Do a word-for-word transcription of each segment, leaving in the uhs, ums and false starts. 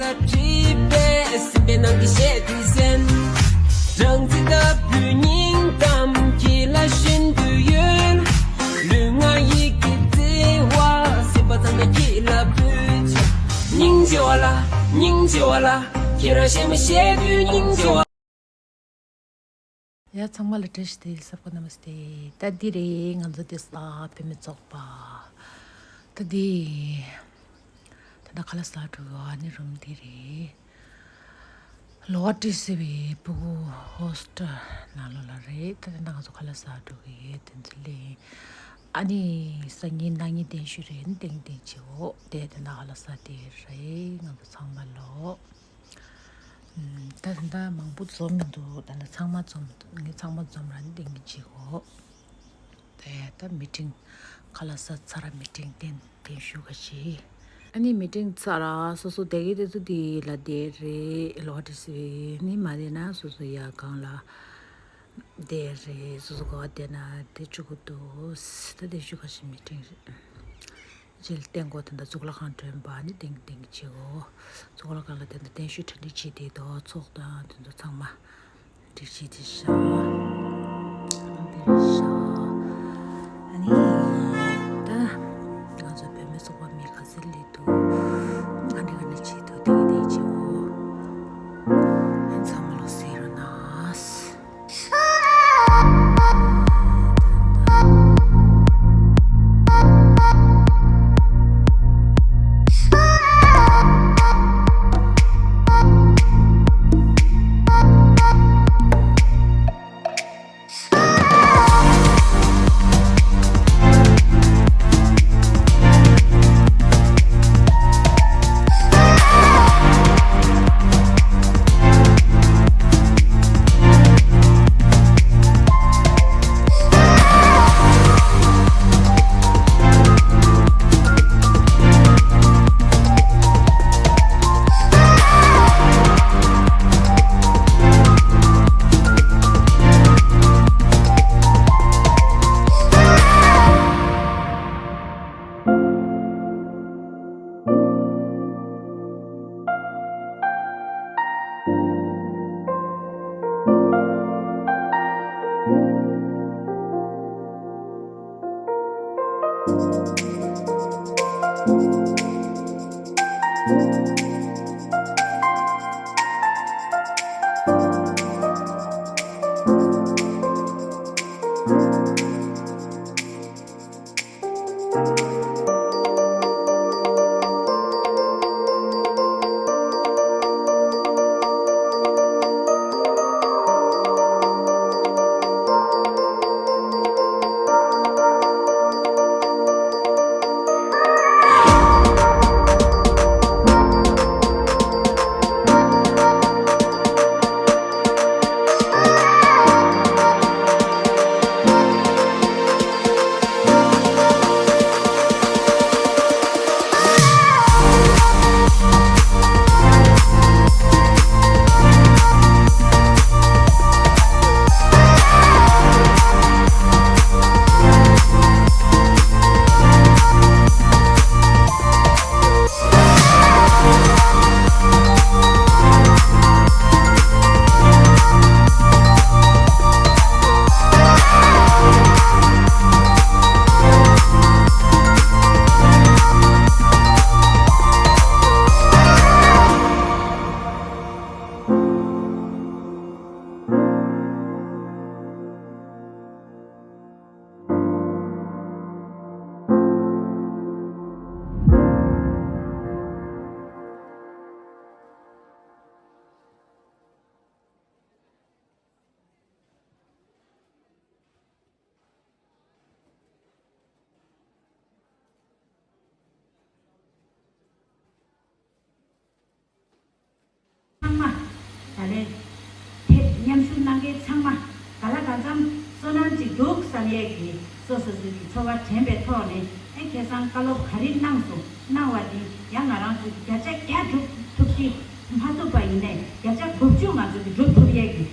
ལ་བྲིས་པའི་སེམས་པའི་ནང་གི་གཞས་དེ་གསན། སྦྲང་རྩི་ལྟ་བུའི་སྙིང་གཏམ་ཁྱེད་ལ་བཞིན་དུ་ཡོད། ལུས་ངག་ཡིད་ཀྱི་བརྩེ་བ་སེམས་པ་ཚང་མས་ཁྱེད་ལ་ཕུལ། སྙིང་རྗེ་བ་ལ། སྙིང་རྗེ་བ་ལ། ཁྱེད་རང་གཞས་མ་བཤད་དུས་སྙིང་རྗེ་བ། ཡ་ཚང་མ་ལ་བཀྲ་ཤིས་བདེ་ལེགས། སབ་ཁོ་ན་མ་སྟེ། ད་འདི་རེད། ང་ཚོ་དེ་ས་བོད་མི་ཚོགས་པ་ད་འདི་ད་ད་ཁ་ལག་ཟ་འགྲོ་གི། ཨ་ནི་རུམ་འདི་རེད། ལོ་ཨར་ཊི་སི་བའི་ཕྲུ་གུ་ཧོ་སི་ཊལ་ནང་ལོགས་ལ་རེད། ད་དེ་ན་ང་ཚོ་ཁ་ལག་ཟ་འགྲོ་གི་ཡོད། དེ་ཚོ་ལས་ཨ་ནི་སང་ཉིན་གནངས་ཉིན་གདན་ཞུ་རེད། གནངས་ཉིན་གདན་ཞུ་འོ། དེ་དེ་ན་ཁ་ལག་ཟ་དེ་རེད། ང་ཚོ་ཚང་མ་ལོ། ད་ད་མང་པོ་འཛོམས་མི་འདུག་ད་ད་ཚང་མ་འཛོམས་འདུག་ངས་ཚང་མ་འཛོམས་ར་ནི་གདན་གྱི་བྱེད་གོ། དེ་ད་མི་ཊིང་ཁ་ལག་ཟ་ཚར་ར་མི་ཊིང་གདན་གདན་ཞུ་ག་ཞིག་ཨ་ནི་མི་ཊིང་ཚར་ར་སོ་སོ་བསྡད་ཀྱི་དེ་ཚོ་དེ་ལ་བསྡད་རེད། ལོ་ཨར་ཊི་སི་བའི་ནི་མ་བསྡད་ན་སོ་སོ་ཡ་གང་ལ་བསྡད་རེད། སོ་སོ་ག་བ་བསྡད་ན་བསྡད་བཅུག་གི་འདུག་ད་གདན་ཞུ་ག་ཞིག་མི་ཊིང་རེད། རྗེས་ལ་སྟེང་སྒོ་དེ་འདྲ་གཙུག་ལག་ཁང་མགྲོན་པ་ནི་ལྡེང་ལྡེང་བྱེད་འོ། གཙུག་ལག་ཁང་ལ་དེ་འདྲ་གདན་ཞུ་གྲ་སྒྲིག་བྱེད་དེ་དོ་ཚོགས་དང་དེ་ཚོ་ཚང་མ་སྒྲིག་བྱེད་དེ་ཤ་འདི་རེད་ཤ། ཨ་ནི་ད་ང་ཚོ་བོད་མི་ཚོགས་པ་མི་ག་ཚོད་སླེབས་འདུག་ཨ་འདྲ་ག་འདྲ་བྱེད་འདུག་དེ་ག་དེ་བྱེད་འོ། ཨ་ཚང་མ་ལོ་སེ་ར་ནས། ཚང་མ་ད་ལན་ཕེབས་མཉམ་ཞུགས་གནང་མཁན་ཚང་མ་ག་ལ་གང་འཚམ་བསོད་ནམས་ཅིག་འདུག་བསམ་ཡས་ཀྱི་སོ་སོ་སོ་གི་ཚོར་བ་དྲན་པའི་ཐོག་ནས་ཨེ་ཁ་སང་བཀའ་སློབ་ག་རེ་གནང་སོང་གནང་བ་དེ་ཡང་ང་རང་ཚོ་གི་བརྒྱ་ཆ་བརྒྱ་སྒྲུབ་ཐུབ་ཀྱི་མ་ཐུབ་པ་ཡིན་ནའི་བརྒྱ་ཆ་དགུ་བཅུ་ང་ཚོ་གི་སྒྲུབ་ཐུབ་ཡས་ཀྱི་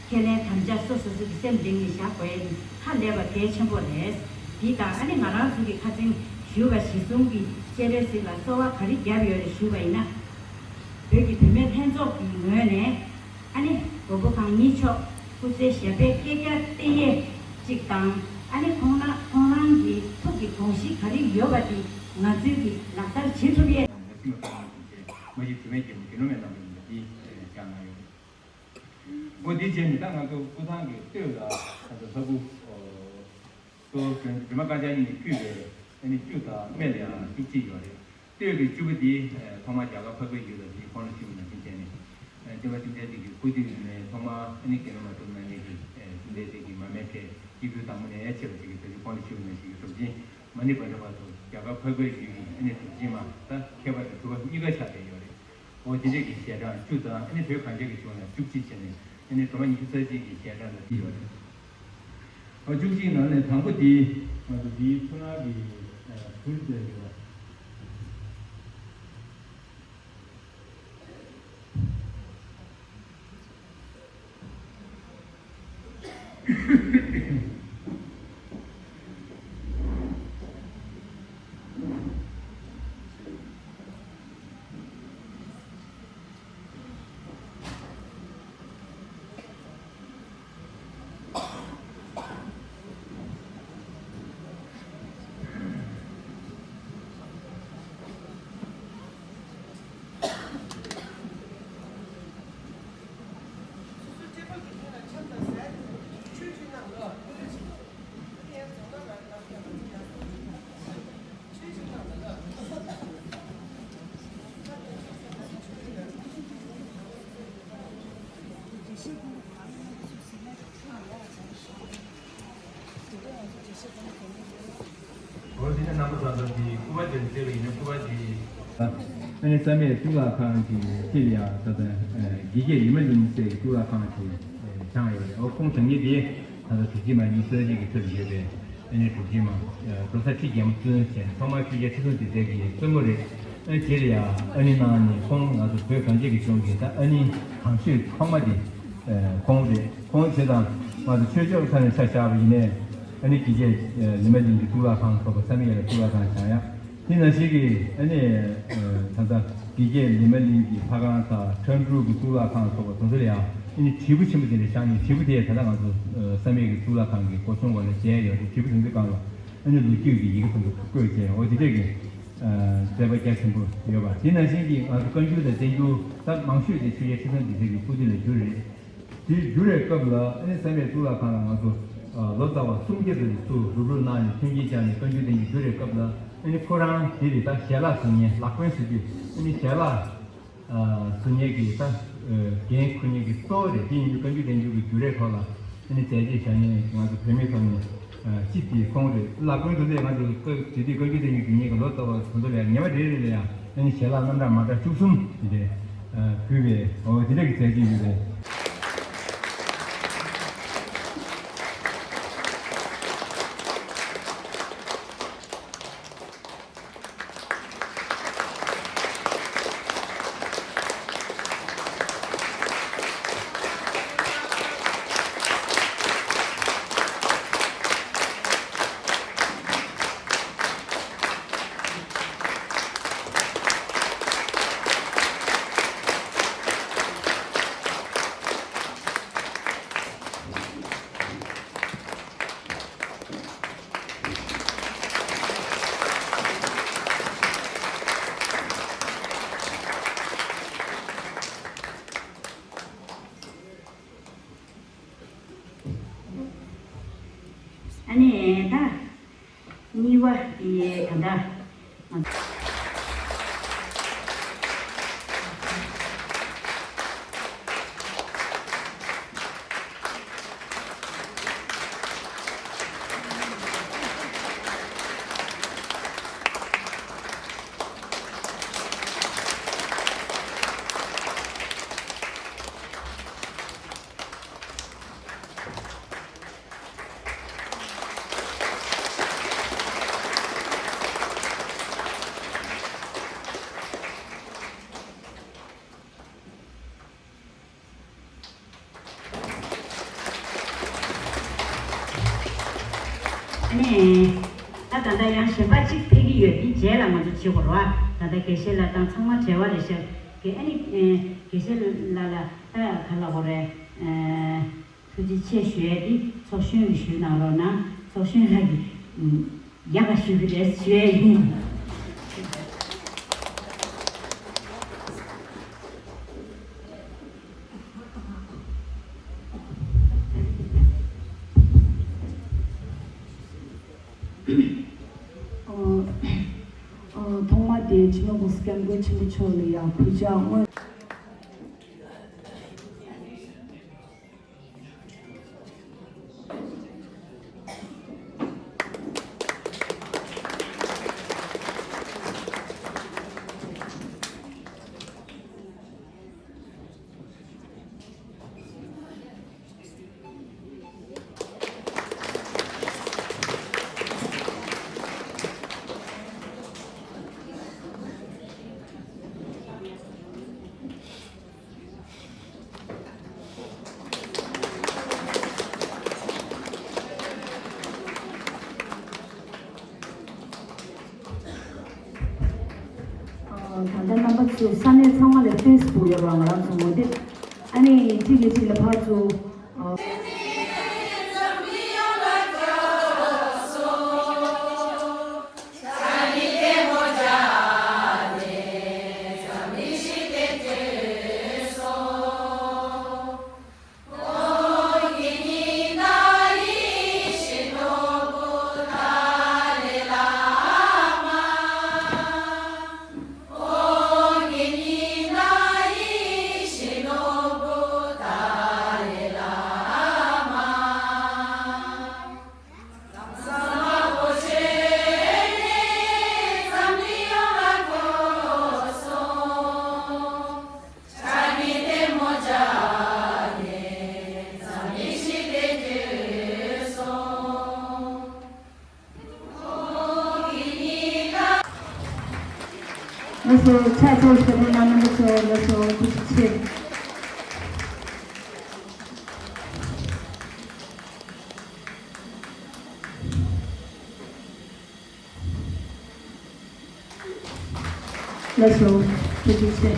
ཁས་ལེན་དམ་བཅའ་སོ་སོ་སོ་གི་སེམས་གཏིང་ནས་བཞག་དགོས་ཡས་དེ་ཧ་ལས་པ་གལ་ཆེན་པོ་རེད། དེ་དང་ཨ་ནི་ང་རང་ཚོ་གི་ཁ་སང་ཞུས་པ་གཞི་བཟུང་གི་སྤྱན་རས་གཟིགས་ལ་གསོལ་བ་ག་རེ་བརྒྱབ་ཡོད་རེད་ཞུས་པ་ཡིན་ན། བོད་ཀྱི་བུད་མེད་ལྷན་ཚོགས་ཀྱི་ངོས་ནས་ཨ་ནི་མགོན་པོ་གང་ཉིད་མཆོག་སྐུ་ཚེ་ཞབས་པད་བསྐལ་བརྒྱར་བརྟན་ཡས་གཅིག་དང་། ཨ་ནི་ཁོང་རང་ཁོང་རང་གི་ཐུགས་ཀྱི་དགོངས་གཞི་ག་རེ་ཡོད་པ་དེ་ང་ཚོས་ཀྱི་ལག་བསྟར་བྱེད་ཐུབ་ཡས། མ་གཞི་བུད་མེད་ཀྱི་གི་ནོ་མེད་རྣམ་པ་ཡིན་པ་འདི་བསྐྱངས་གནང་ཡོད། འོ་འདི་བྱས་ནས་ད་ང་ཚོ་སྐུ་ཐང་གི་སྟོད་ལ་ང་ཚོ་ལྷ་སྐུ་གཙོ་བོ་སྒྲོལ་མ་དཀར་ཆག་གཉིས་ནས་ཕུལ་བའི་ཨ་ནི་བཅུ་དང་སྨད་ལ་ཡང་བཅུ་གཅིག་ཡོད་རེད། སྟོད་ཀྱི་བཅུ་པོ་འདི་ཐོག་མར་རྒྱ་གར་འཕགས་པའི་ཡུལ་ལ་འདི་ཁོང་ལ་ཞུ་བ་ནང་བཞིན་བྱས་ནས་སྟོན་པ་ཐུབ་བསྟན་ཅིག་གི་སྐུ་དུས་ནས་ཐོག་མར་ཨ་ནི་དགེ་འདུན་མ་གྲུབ་གནང་མཁན་གྱི་ཐུབ་བསྟན་ཅིག་གི་མ་སྨད་མཁན་སྐྱེས་བུ་དང་པོ་ནས་ཡར་ཕྱེ་བ་ཅིག་གི་ད་ཅི་ཁོང་ལ་ཞུ་བ་ནང་བཞིན་གྱི་གྲུབ་ཆེན་མ་ཎི་པཎ་གྲུབ་བར་དུ་རྒྱ་གར་འཕགས་པའི་ཡུལ་གྱི་ཨ་ནི་གྲུབ་ཆེན་མ་ད་མཁས་པ་དང་གྲུབ་པ་གཉིས་ཀ་ཆགས་བསྡད་ཡོད་རེད། འོ་དེ་འདྲས་ཀྱི་ཞལ་གྲངས་བཅུ་དང་ཨ་ནི་བོད་གངས་ཅན་གྱི་ལྗོངས་ལ་བཅུ་གཅིག་བྱས་ནས་ཨ་ནི་སྒྲོལ་མ་ཉི་ཤུ་རྩ་གཅིག་གི་ཞལ་གྲངས་ལ་བྲིས་ཡོད་རེད། འོ་བཅུ་གཅིག་ནང་ནས་དང་པོ་དེ་ང་ཚོ་དེའི་ཚུར་སྣང་གི་ཨ་ཟུར་དེ་རེད་བ། འོ་དེ་ནས་རྣམ་པ་ཚོ་ཚོ་དེ་སྐུ་པར་དེ་བཙལ་བ་ཡིན་ན་སྐུ་པར་དེ། ཨ་ནི་བསམ་ཡས་གཙུག་ལག་ཁང་གི་དཀྱིལ་ལ་ཡང་ད་ལྟ་དགེ་རྒྱས་ལི་མ་གླིང་ཟེར་གཙུག་ལག་ཁང་ཞིག་བཞེངས་ཡོད་རེད། འོ་ཁོང་བཞེངས་མཁན་དེ་ད་ལྟ་གྲུབ་ཆེན་མ་ཉི་ཤུ་རྩ་གཅིག་གི་ཁྲི་ལ་ཡོད་པའི་ཨ་ནི་གྲུབ་ཆེན་མ་འགྲོ་བཟའ་ཁྲི་རྒྱལ་མོ་བཙུན་ཞེས་ཐོག་མར་ཆོས་རྒྱལ་ཁྲི་སྲོང་ལྡེ་བཙན་གྱི་བཙུན་མོ་རེད། ཨ་ནི་རྗེས་ལ་ཡང་ཨ་ནི་གནང་ནས་ཁོང་ང་ཚོ་བོད་གངས་ཅན་གྱི་ལྗོངས་ཀྱི་ད་ཨ་ནི་དང་ཤོས་ཐོག་མ་དེ་ཁོང་རེད། ཁོང་བྱས་ཙང་ང་ཚོ་ཆོས་ཕྱོགས་ས་ནས་ཆ་བཞག་པ་ཡིན་ནའི་ཨ་ནི་དགེ་རྒྱས་ལི་མ་གླིང་གི་གཙུག་ལག་ཁང་ཐོག་བསམ་ཡས་ལ་གཙུག་ལག་ཁང་བཞེངས་ཡ། དེ་ནང་བཞིན་གྱི་ཨ་ནི་ད་ལྟ་དགེ་རྒྱས་ལི་མ་གླིང་གི་ལྷ་ཁང་དང་ཁྲ་འབྲུག་གི་གཙུག་ལག་ཁང་སོགས་པ་དེ་ཚོ་ལ་ཡང་ཨ་ནི་དྲིལ་བུ་ཆེན་པོ་དེ་འདྲ་བཞེངས་ནས་དྲིལ་བུ་དེ་ད་ལྟ་ང་ཚོ་བསམ་ཡས་ཀྱི་གཙུག་ལག་ཁང་གི་སྒོ་ཆུང་བ་ལ་མཇལ་ཡོད་རེད། དྲིལ་བུ་དེ་ཚོའི་སྒང་ལ་ཨ་ནི་ལོ་རྒྱུས་ཀྱི་ཡི་གེ་དེ་ཚོ་བཀོད་བྱས། འོ་དེ་འདྲས་ཀྱི་མཛད་པ་རྒྱ་ཆེན་པོ་ཡོད་པ། དེ་ནང་བཞིན་གྱི་ང་ཚོ་བཀའ་འགྱུར་དང་བསྟན་འགྱུར་ད་མང་ཤོས་དེ་ཆོས་རྒྱལ་ཁྲི་སྲོང་ལྡེ་བཙན་གྱི་སྐུ་དུས་ལ་བསྒྱུར་རེད། དེ་བསྒྱུར་བའི་སྐབས་ལ་ཨ་ནི་བསམ་ཡས་གཙུག་ལག་ཁང་ལ་ང་ཚོ་ལོ་ཙཱ་བ་སུམ་བརྒྱ་ཙམ་ཞིག་ཚུར་རུབ་རུབ་གནང་ནས་མཐུན་རྐྱེན་སྦྱར་ནས་བཀའ་འགྱུར་བསྟན་འགྱུར་བསྒྱུར་བའི་སྐབས་ལ་ཨ་ནི་ཁོ་རང་དེ་རེད། ད་ཞལ་ལག་ཟུར་ཉན་ལག་པའི་ཟུར་དུས་ཨ་ནི་ཞལ་ལག་ཟུར་ཉན་གྱི་ད་འགན་འཁུར་མཁན་གྱི་གཙོ་བོ་རེད། དེ་ཡིན་དུས་བཀའ་འགྱུར་བསྟན་འགྱུར་གྱི་བསྒྱུར་ཡིག་ཐོག་ལ་ཨ་ནི་མཛད་རྗེས་བཞག་མཁན་ང་ཚོ་བོད་མི་ཚོ་ནས་གཅིག་དེ་ཁོང་རེད། ལག་པའི་ཟུར་དུས་ང་ཚོ་དེ་དུས་བཀའ་འགྱུར་བསྟན་འགྱུར་བསྒྱུར་མཁན་གྱི་ལོ་ཙཱ་བ་དེ་ཚོ་ལ་ཡང་ཉེ་བ་རེ་རེ་ལ་ཡང་ཨ་ནི་ཞལ་ལག་རྣམ་གྲངས་མ་འདྲ་བཅུ་གསུམ་དེ་འདྲས་ཕུལ་བའི་འོ་དེ་འདྲས་ཀྱི་མཛད་རྗེས་ཡོད་རེད། ཨ་ནི་ད་གཉིས་པ་དེ་ད་ལྟ། ཨ་ནི། ད་ད་ལྟ་ཡང་གཞན་པ་གཅིག་ཕེབས་ཀྱི་ཡོད། དེ་རྗེས་ལ་ང་ཚོ་བྱེད་དགོས་རེད་བ། ད་ལྟ་དགེ་བཤེས་ལགས་དང་ཚང་མ་བྲེལ་བ་རེད་ཤག་ཨ་ནི་དགེ་བཤེས་ལགས་ལ་ད་ག་ལབ་དགོས་རེད། ཐུགས་རྗེ་ཆེ་ཞུ་ཡས་འདི་ཚོགས་གཞོན་གྱིས་ཞུས་གནང་རོགས་གནང་། ཚོགས་གཞོན་ལགས་ཀྱིས་ཡག་ག་ཞུ་གི་རེད་ཞུ་ཡས་ཡིན། ཨོ། ཨོ། ཐོག་མ་དེ་སྤྱི་ནོར་༸གོང་ས་༸སྐྱབས་མགོན་ཆེན་པོ་མཆོག་ལ་ཡང་གུས་ཕྱག་སྔོན། ད་ལྟ་རྣམ་པ་ཚོས་ས་གནས་ཚང་མ་ལ་ཕེ་སི་བུག་ཡོད་པ་ང་རང་ཚོ་ངོ་དེབ། ཨ་ནི་གཅིག་ལ་གཅིག་ལ་ཕར་ཚུར། ལགས་སོ། ཕྱག་འཚལ་ཞུ་རོགས་གནང་། རྣམ་པ་ཚོ་ལགས་སོ། ཐུགས་རྗེ་ཆེ། ལགས་སོ། ཐུགས་རྗེ་ཆེ།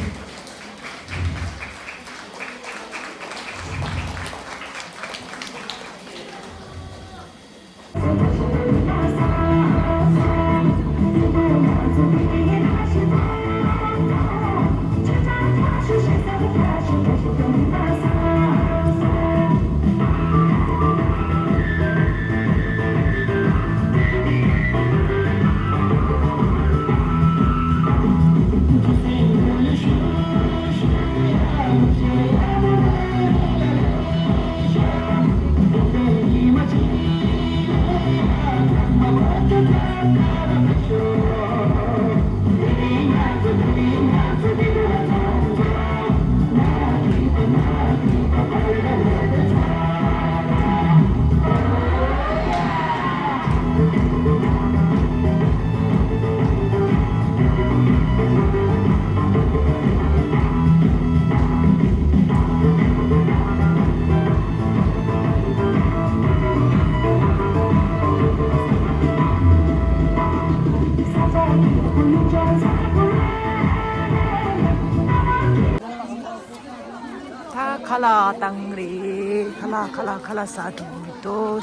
ད་ཁ་ལག་བཏང་རེད། ཁ་ལག་ཁ་ལག་ཁ་ལག་ཟ་འགྲོ་གི་འདུག་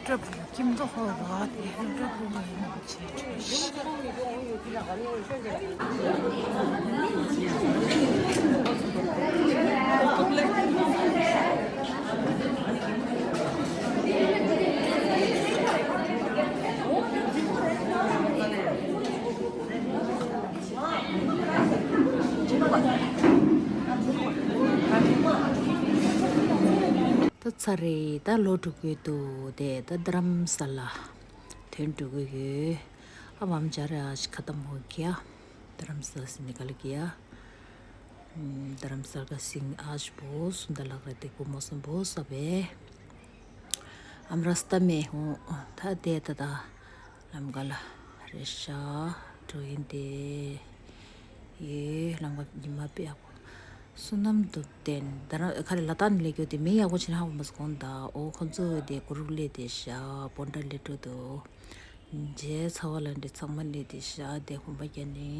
སྐྲ་ཕུ་ཁྱིམ་ཚོ་ཧོ་ར་དེ་སྐྲ་ཕུ་མ་ཡིན་ནོ་ཆེ་ཆེ་ཤི། ད་ཚར་རེད། ད་ལོག་འགྲོ་དགོས་འདུག་དེ་ད་རྡ་རམ་ས་ལ་ཐོན་འགྲོ་གི་ཡོད། ཨ་མམ་ཇ་རེ་ཨ་ཤི་ཁ་ཏམ་ཧོ་གི་ཡ། རྡ་རམ་ས་ལ་སི་ནི་ག་ལ་གི་ཡ། རྡ་རམ་ས་ལ་ག་སིང་ཨ་ཤི་བོ་སུན་ད་ལག་རེ་དེ་བོ་མོ་སམ་བོ་ས་བེ། ཨམ་ར་སྟ་མེ་ཧོ། ད་དེ་ད་ད། ལམ་ཀ་ལ་རེ་ཤ་འགྲོ་ཡིན་ཏེ། ཡེ་ལམ་ཀ་ཉི་མ་དཔེ་ཡག་པོ། བསོད་ནམས་སྟོབས་ལྡན་ད་རང་ཁ་རེ་ལ་དྭགས་ནས་སླེབས་རྒྱུ་དེ་མིང་ཡག་པོ་བྱས་ན་ཧ་གོ་མ་སོང་གོང་ད། ཨོ་ཁོ་ཚོ་དེ་གུ་རུག་སླེབས་ཏེ་ཤ་བོན་ཊ་སླེབས་འགྲོ་འདུག་རྗེས་ཚ་བ་ལ་འདི་ཚང་མ་ལས་དེ་ཤ་དེ་ཧོན་པ་རྒྱ་ནི་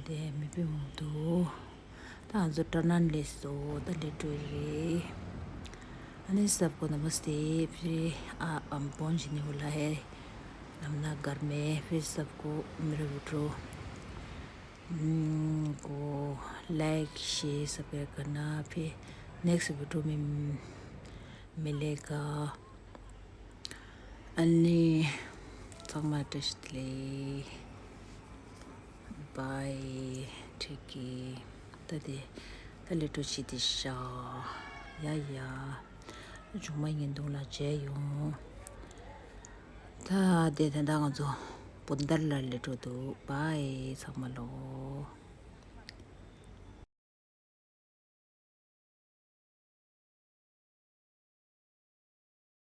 དེ་མི་པི་མོ་འདུག་ད་ང་ཚོ་ཀྲ་ནན་ལས་སོ་ད་ལས་འགྲོ་རེད། ཨ་ནི་སབ་ཀོ་ནམ་སྟེ་ཕི་ཨ་ཨམ་པོན་ཇི་ནི་ཧུ་ལ་ཧེ་ནམ་ན་གར་མེ་ཕི་སབ་ཀོ་མི་ར་བུ་ཀྲོ། को like share subscribe करना। फिर नेक्स्ट वीडियो में मिलेगा। अनि ཚང་མ་བཀྲ་ཤིས་བདེ་ལེགས། Bye. ཐུགས་རྗེ་ཆེ། ད་དེ་ད་ལས་འགྲོ་བྱེད་དེ་ཤ། ཡ་ཡ། ཆུང་མ་ཉིན་དུང་ལ་མཇལ་ཡོང་། ད་དེ་དེ་འདྲ་ང་ཚོ་བུན་དར་ལ་ལས་འགྲོ་འདུག Bye ཚང་མ་ལོ།